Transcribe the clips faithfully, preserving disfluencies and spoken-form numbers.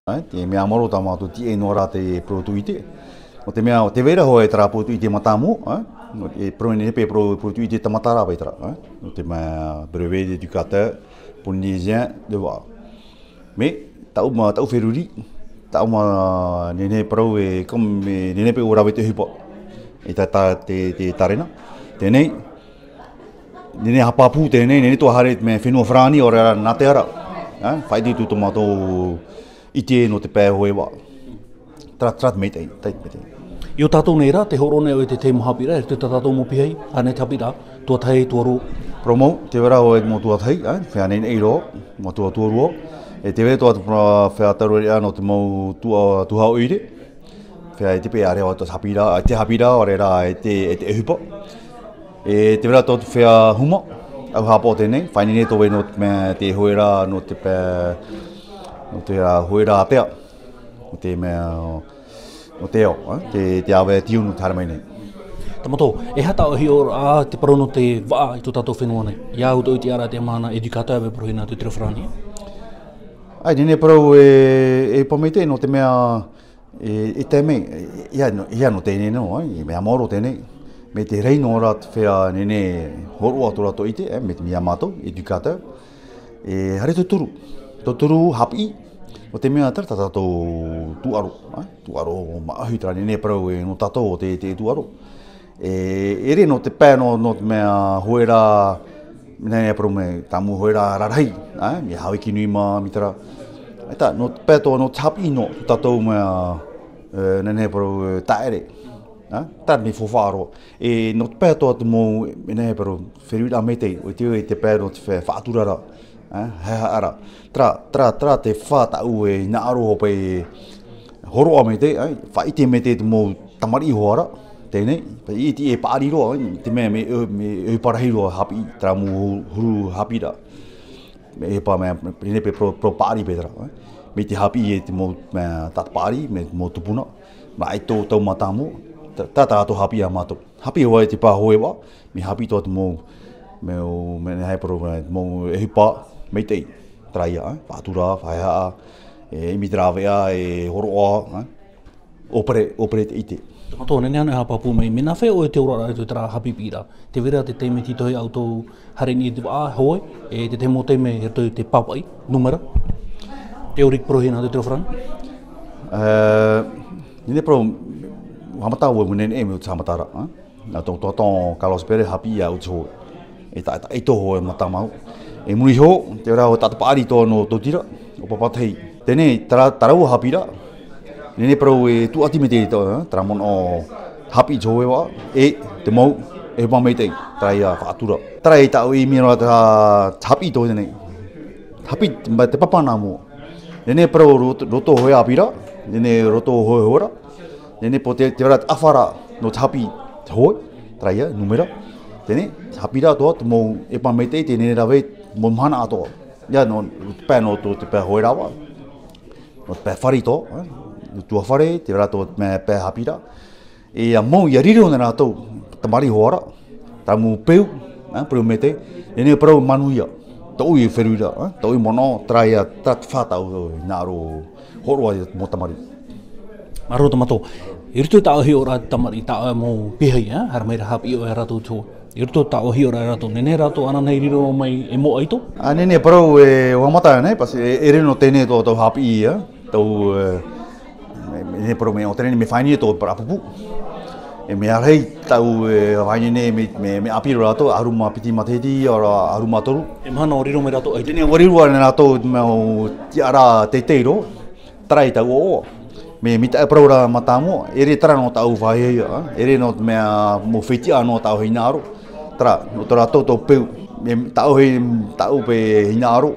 Ā, te mea maoro tā mātou tīaʻi noa ra te parau tūʻite. Nō te mea, tē vai ra hoʻi terā parau tūʻite mātāmua, ā, e parau nehenehe paʻi parau, parau tūʻite tāmata ra paʻi terā, ā. Nō te mea brevet d'éducateur polynésien de vaʻa. Mai, tāʻu ma-, tāʻu feruri, tāʻu ma-, nehenehe parau e, comme, e, nehenehe paʻi ʻua rave te ʻohipa. E tā, tā, te, te tārena. Teie nei, nehenehe haʻapāpū teie nei, nehenehe atoʻa haere te mea fenua farāni, ʻaore rā nā te ara. Ā, faʻaʻite atu tō mātou ʻite nō te pae hoʻi vaʻa. Terā, terā te maitaʻi, terā te maitaʻi. I ō tātou nei rā, tē hōroʻa nei ʻoe i te tahi mau haʻapiʻiraʻa, e riro tā tātou mau piahi, ānei te haʻapiʻiraʻa, tuatahi, tuarua. Parau mau, tē vai ra hoʻi te mau tuatahi, ā, feiā nehenehe roa, mau tua-, tuarua. E tē vai ra atoʻa te parau, feiā taureʻareʻa nō te mau tua-, tuhaʻa ʻoire. Feiā ʻaita paʻi ʻāreʻa atoʻa te haʻapiʻiraʻa, ā, te haʻapiʻiraʻa, ʻaore rā, e te, e te ʻohipa. E tē vai ra atoʻa te feiā huma, ʻau haʻapaʻo teie nei, faʻaineine atoʻa vau nō te mea te hoe ra, nō te pae, nō te, ā, hoe ra ātea. Nō te mea, nō te ao, ā, te, te ʻāvae tiunu te haere mai nei. Tamato, e aha tāʻu hiʻoraʻa, ā, te parau nō te vaʻa i tō tātou fenua nei? I ʻō atoʻa i te ara te mahana éducateur, e parau hina te tere farāni. ʻAe, nehenehe parau e, e ʻohipa maitaʻi nō te mea, e, e tae mai, e, ʻia nō, ʻia nō teie nei noa, ā, e mea maoro teie nei. Mai te rahi noa ra te feiā nehenehe hōroʻa tō rātou ʻite, ā, mai te, mai iā mātou, éducateur. E haere tauturu, tauturu haʻapiʻi, nō te mea terā tā tātou tūʻaro, ā, tūʻaro māʻohi terā, nehenehe parau e nō tātou ʻo te, te tūʻaro. E, ʻere nō te pae nō, nō te mea hoe ra, nehenehe parau mai, tāmau hoe ra rarahi, ā, mai Hawaiki nui mā, mai terā. ʻAita, nō te pae atoʻa, nō te haʻapiʻi nō, tō tātou mea, e, nehenehe parau, e, taʻere. Ā, terā te mea faufaʻa roa. E, nō te pae atoʻa te mau, e, nehenehe parau, feruriraʻa maitaʻi, ʻoia hoʻi te pae nō te fa-, faʻaturaraʻa. Ā, haʻehaʻaraʻa. Terā, terā, terā te fā tāʻu e hinaʻaro hoʻi paʻi hōroʻa maitaʻi, ā, faʻaʻite maitaʻi te mau tamariʻi hoʻi ra, teie nei, paʻi ʻite e paʻari roa, ā, te mea mea, mea ʻohipa rahi roa haʻapiʻi, terā mau huru haʻapiʻiraʻa. Mea ʻohipa mea, nehenehe paʻi parau, parau paʻari paʻi terā, ā. Mai te haʻapiʻi e te mau, mea, taʻata paʻari, mai te mau tupuna, mea ʻaito tau mātāmua, tā, tā, tā rātou haʻapiʻi iā mātou. Haʻapiʻi hoʻi te pae hoe vaʻa, mea haʻapiʻi atoʻa te mau, mea, mea nehenehe parau, mea, mau ʻohipa maitaʻi, terā ïa, ā, faʻatura, faʻahaʻehaʻa, e, ʻimi te rāveʻa, e hōroʻa, ā, ʻōpere, ʻōpere te ʻite. Tamato, nehenehe anaʻe e haʻapāpū mai, mea nāfea ʻoe tē ora ra i terā haʻapiʻiraʻa? Tē vai ra te taime tītauhia ʻoutou haere i niʻa i te vaʻa hoe, e te tahi mau taime i roto i te pāpaʻi, numera. Tēoric, parau hina te tere farāni. E, nehenehe parau, haʻamata vau, nehenehe mau te haʻamataraʻa, ā? Nā tō, tō, tō Carlos Pérez haʻapiʻi iāʻu te hoe. E tā, tā, e tō hoe mātāmua. I muri iho, tē vai ra hoʻi taʻata paʻari atoʻa nō Tautira, ʻo Papatahi. Teie nei, terā, terā haʻapiʻiraʻa. Nehenehe parau e tūʻati maitaʻi te, ā, terā manaʻo haʻapiʻi te hoe vaʻa, e te mau, e ʻohipa maitaʻi, terā ïa faʻatura. Terā ïa tāʻu i ʻimi ra te haʻapiʻi atoʻa teie nei. Haʻapiʻi, mea te pāpā nā mua. Nehenehe parau roto, roto hoe ʻāpī ra, nehenehe roto hoe hoe ra. Nehenehe parau te, tē vai ra te ʻāfaraʻa nō te haʻapiʻi te hoe, terā ïa, numera. Teie nei, haʻapiʻiraʻa atoʻa, te mau ʻohipa maitaʻi, te nehenehe rave, mau mahana atoʻa. ʻIa, nō te pae, nō tō te pae hoe ra vaʻa. Nō te pae fare atoʻa, ā, nō tuafare, tē vai ra atoʻa te mea pae haʻapiʻiraʻa. E ʻia mau, ʻia riro nei rātou, tamariʻi hoʻi ra, tāmau peu, ā, peu maitaʻi, e nehenehe parau manuia, tōʻu feruriraʻa, ā, tōʻu manaʻo, terā ïa, terā te fā tāʻu hinaʻaro hōroʻa i te mau tamariʻi. Māuruuru Tamato, i roto i tāʻu hiʻoraʻa te tamariʻi, tāʻu mau piahi, ā, haere mai ra haʻapiʻi ʻoe iā rātou te hoe. I roto i tāʻu hiʻoraʻa iā rātou, nehenehe rātou ananahi e riro mai e moʻa ʻaito? Ā, nehenehe parau e, ʻua haʻamata nei, parce que e, e riro teie nei tō, tō haʻapiʻi, ā, tō, e, mea, mea, mea parau mea ʻō teie nei, mea faʻaineine tō parau ʻāpūpū. E mea rahi tāʻu e faʻaineine mea, mea, mea ʻāpī roa rātou, ʻahuru mā piti matahiti, ʻaore rā ʻahuru mā toru. E mahana ʻua riro mai rātou ʻaita. Teie nei ʻua riro nei rātou mau tiʻaraʻa teitei roa, terā ïa tāʻu ʻoaʻoa. Mea, mea tāʻu parau ra mātāmua, ʻeʻere terā nō tāʻu faʻahiahia, ā, ʻeʻere nō te mea mau fetiʻa nō tāʻu hinaʻaro. Terā, nō tō rātou tō peu. Mea, tāʻu hei, tāʻu paʻi hinaʻaro.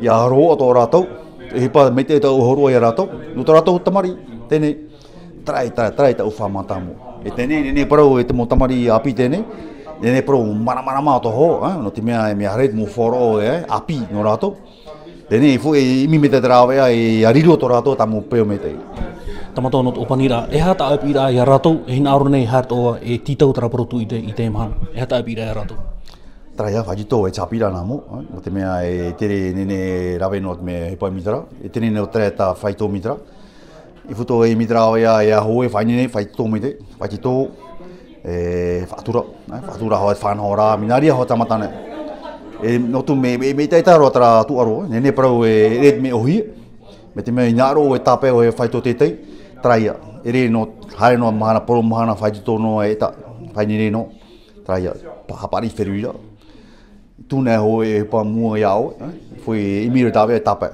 ʻIa hōroʻa tō rātou, e ʻohipa maitaʻi tāʻu hōroʻa iā rātou, nō tō rātou tamariʻi, teie nei, terā ïa, terā, terā ïa tāʻu fā mātāmua. E teie nei, nehenehe parau, e te mau tamariʻi ʻāpī teie nei, nehenehe parau māramarama atoʻa hoʻi, ā, nō te mea, e mea haere te mau faʻaroʻo, e, ʻāpī nō rātou. Teie nei, e fu-, e ʻimi maitaʻi te rāveʻa, e, ʻia riro tō rātou tāmau peu maitaʻi. Tamato, nō te ʻōpaniraʻa, e aha tāʻu haʻapiʻiraʻa iā rātou, e hinaʻaro nei haere atoʻa, e tītau terā parau tūʻite i teie mahana. E aha tāʻu haʻapiʻiraʻa iā rātou? Taraia, faitito e tāpiri ana mo, mo te mea e tere nei nei rave no te mea e pa mitara, e tere nei o tere ta faito mitara. I futo e mitara o ia, ia hoe fai nei faito mite, faitito, e fatura, fatura ho fana ora, minaria ho tamata nei. E no tu me, me, me tai taro tra tu aro, nei nei parau e, e me ohi, me te mea i naro e tape o e faito te tei, taraia, e re no, hare no mahana, poro mahana faitito no e ta, fai nei no. Taraia, pa hapari feruira. Tū nei ho e pa mua ia o, foi e miro tape, tape.